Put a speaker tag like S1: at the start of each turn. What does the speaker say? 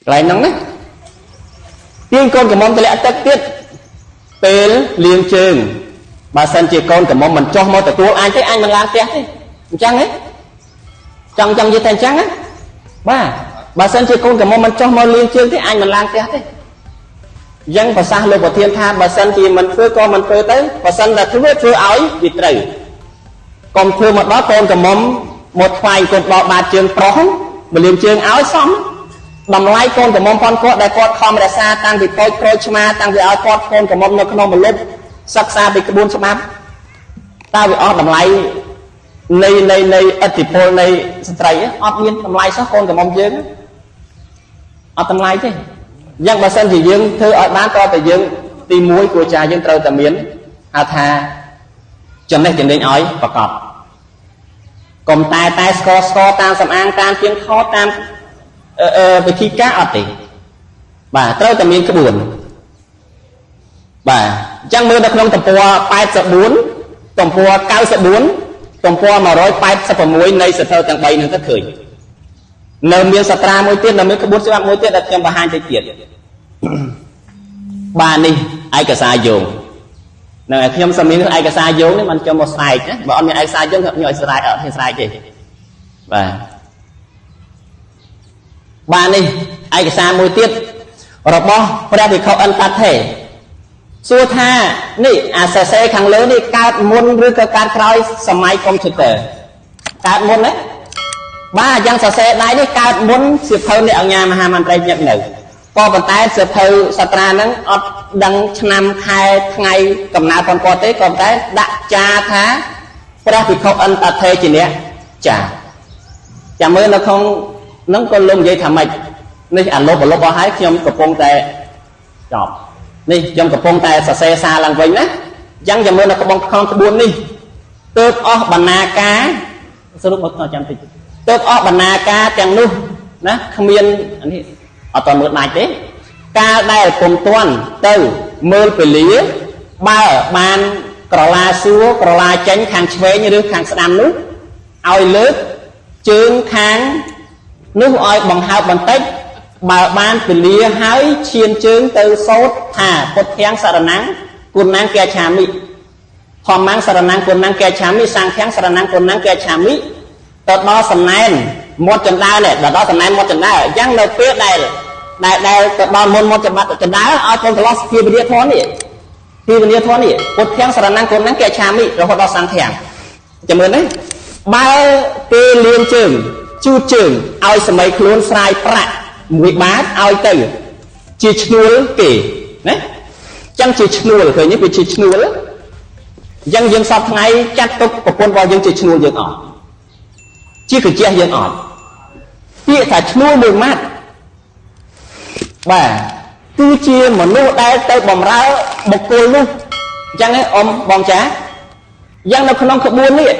S1: កន្លែងហ្នឹងណាទាញកូនកំមុំតម្លាក់ទឹកទៀតពេលលាងជើងបើសិនជាកូនកំមុំមិនចុះមកទទួលអញទេអញមិនឡើងផ្ទះទេអញ្ចឹងហ៎ចង់ចង់និយាយតែអញ្ចឹងណាបាទបើសិនជាកូនកំមុំមិនចុះមកលាងជើងទេអញមិនឡើងផ្ទះទេអញ្ចឹងប្រសាសន៍លោកប្រធានថាបើសិនជាមិនធ្វើក៏មិនធ្វើទៅបើសិនតែធ្វើធ្វើឲ្យវាត្រូវកុំធ្វើមកដល់កូនកំមុំមកថ្វាយកូនដល់បាតជើងប្រុសមកលាងជើងឲ្យសមតម្លៃកូនកំមុំប៉ុនគាត់ដែលគាត់ខំរក្សាតាំងពីតូចក្រូចឆ្មាតាំងពីឲ្យគាត់កូនកំមុំនៅក្នុងមលុបសិក្សាពីក្បួនច្បាប់តើវាអស់តម្លៃនៃនៃនៃឥទ្ធិពលនៃស្ត្រីអត់មានតម្លៃសោះកូនកំមុំយើងអត់តម្លៃទេអញ្ចឹងបើសិនជាយើងធ្វើឲ្យបានតើតែយើងទី1គ្រូចាយើងត្រូវតែមានហៅថាចំណេះចំណេញឲ្យប្រកបកុំតែតែស្កស្កតាមសំអាងតាមជាងខតាមអឺវិធីការអត់ទេបាទត្រូវតែមានក្បួនបាទអញ្ចឹងមើលនៅក្នុងទំព័រ84ទំព័រ94ទំព័រ186នៃសភៅទាំង3នឹងទៅឃើញនៅមានសត្រាមួយទៀតនៅមានក្បួនច្បាប់មួយទៀតដែលខ្ញុំបង្ហាញទៅទៀតបាទនេះឯកសារយោងហ្នឹងហើយខ្ញុំសមមានឯកសារយោងនេះមិនខ្ញុំមកស្រែកណាបើអត់មានឯកសារយោងខ្ញុំឲ្យស្រែកអត់ហ៊ានស្រែកទេបាទបាទនេះឯកសារមួយទៀតរបស់ព្រះភិក្ខុអិនតាថេសួរថានេះអាសរសេរខាងលើនេះកើតមុនឬក៏កើតក្រោយសម័យកុំព្យូទ័រកើតមុនណាបាទយ៉ាងសរសេរដៃនេះកើតមុនសៀវភៅនៃអង្គការមហាមន្ត្រីញឹកនៅក៏ប៉ុន្តែសៀវភៅសត្រាហ្នឹងអត់ដឹងឆ្នាំខែថ្ងៃកំណើតប៉ុនគាត់ទេក៏ប៉ុន្តែដាក់ចាថាព្រះភិក្ខុអន្តថេជាអ្នកចាចាំមើលនៅក្នុងហ្នឹងក៏លោកនិយាយថាម៉េចនេះអាលុបអាលុបអស់ហើយខ្ញុំកំពុងតែចប់នេះខ្ញុំកំពុងតែសរសេរសារឡើងវិញណាអញ្ចឹងចាំមើលនៅក្បងក្នុងក្បួននេះទើបអស់បណ្ណាការសរុបមកចាំតិចទើបអស់បណ្ណាការទាំងនោះណាគ្មានអានេះអត់តមើលដាច់ទេកាលដែលពុំទាន់ទៅមើលពលាបើបានក្រឡាសួរក្រឡាចេញខាងឆ្វេងឬខាងស្ដាំនោះឲ្យលើកជើងខាងនោះឲ្យបង្ហើបបន្តិចបើបានពលាហើយឈានជើងទៅសោតថាពុទ្ធាំងសរណੰគុណੰគាឆាមិធម្មំសរណੰគុណੰគាឆាមិសង្ឃំសរណੰគុណੰគាឆាមិទៅដល់សំណែនមាត់ចណ្ដើនេះដល់សំណែនមាត់ចណ្ដើអញ្ចឹងនៅពេលដែលដែលដែលទៅដល់មុនមាត់ច្បាត់ចណ្ដើឲ្យកូនកន្លោះភាវនាធម៌នេះភាវនាធម៌នេះពុទ្ធាំងសរណੰគុណੰគាឆាមិរហូតដល់សង្ឃំចាំមើលណាបើគេលៀនជើងជូតជើងឲ្យសម័យខ្លួនស្រាយប្រាក់មួយបាតឲ្យទៅជាឈ្នួលគេណាចឹងជាឈ្នួលឃើញទេវាជាឈ្នួលអញ្ចឹងយើងសពថ្ងៃចាត់ទុកប្រពន្ធរបស់យើងជាឈ្នួលយើងអត់ជាកាជះយើងអត់ពាក្យថាឈ្នួលមួយម៉ាត់បាទគឺជាមនុស្សដែលទៅបំរើបុគ្គលនោះអញ្ចឹងឯងអ៊ំបងចាយ៉ាងនៅក្នុងក្បួននេះ